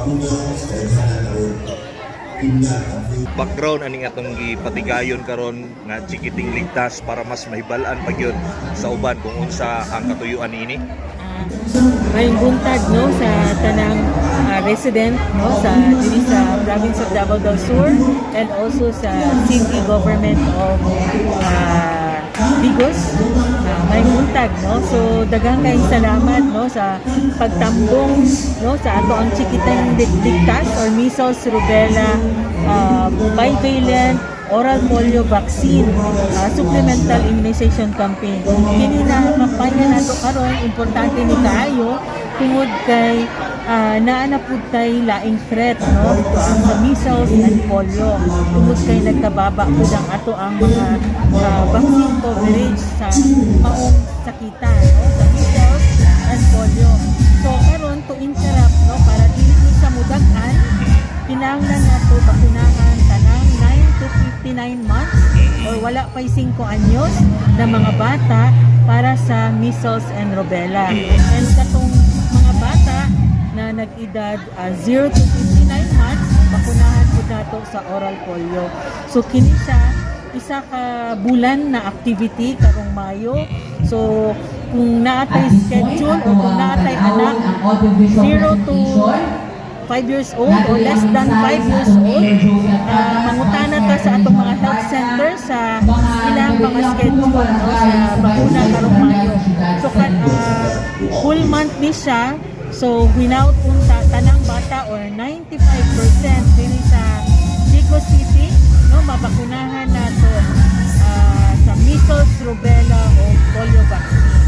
Bakuna sa kadaghanan aron himlan ang Background aning atong gipatigayon karon nga Chikiting Ligtas para mas mahibal-an pa gyud sa uban kung unsa ang katuyuan niini. Maayong buntag, no, sa tanang resident, no, sa diri sa province of Davao del Sur and also sa city government of Digos. Maayong buntag, no. So daghang kayong salamat, no, sa pagtambong, no, sa ato ang Chikiting Ligtas or measles, rubella, bivalent oral polio vaccine supplemental immunization campaign. Kini na kampanya nato karon, importante ni kaayo tungod kay naa na pud tay laing threat, no, sa measles and polio tungod kay nagkababa pud ang ato ang mga vaccine coverage sa maong sakita, no, sa measles and polio. So karon, to interrupt, no, para dili ni sa mudag-an, kinahanglan nato bakunahan tanang 9 to 59 months or wala pa'y 5 anyos na mga bata para sa measles and rubella. And katong mga bata na nag-edad 0 to 59 months, bakunahan po nato sa oral polio. So kini siya isa ka bulan na activity karong Mayo. So kung naatay schedule o kung naatay anak 0 to 5 years old or less than 5 years old, mangutana ta sa atong mga health center sa ilang mga schedule, no, sa bakuna karong Mayo. So full month ni siya. So hinaut unta tanang bata or 95% diri sa Digos City, no, mabakunahan nato sa measles, rubella o polio vaccine.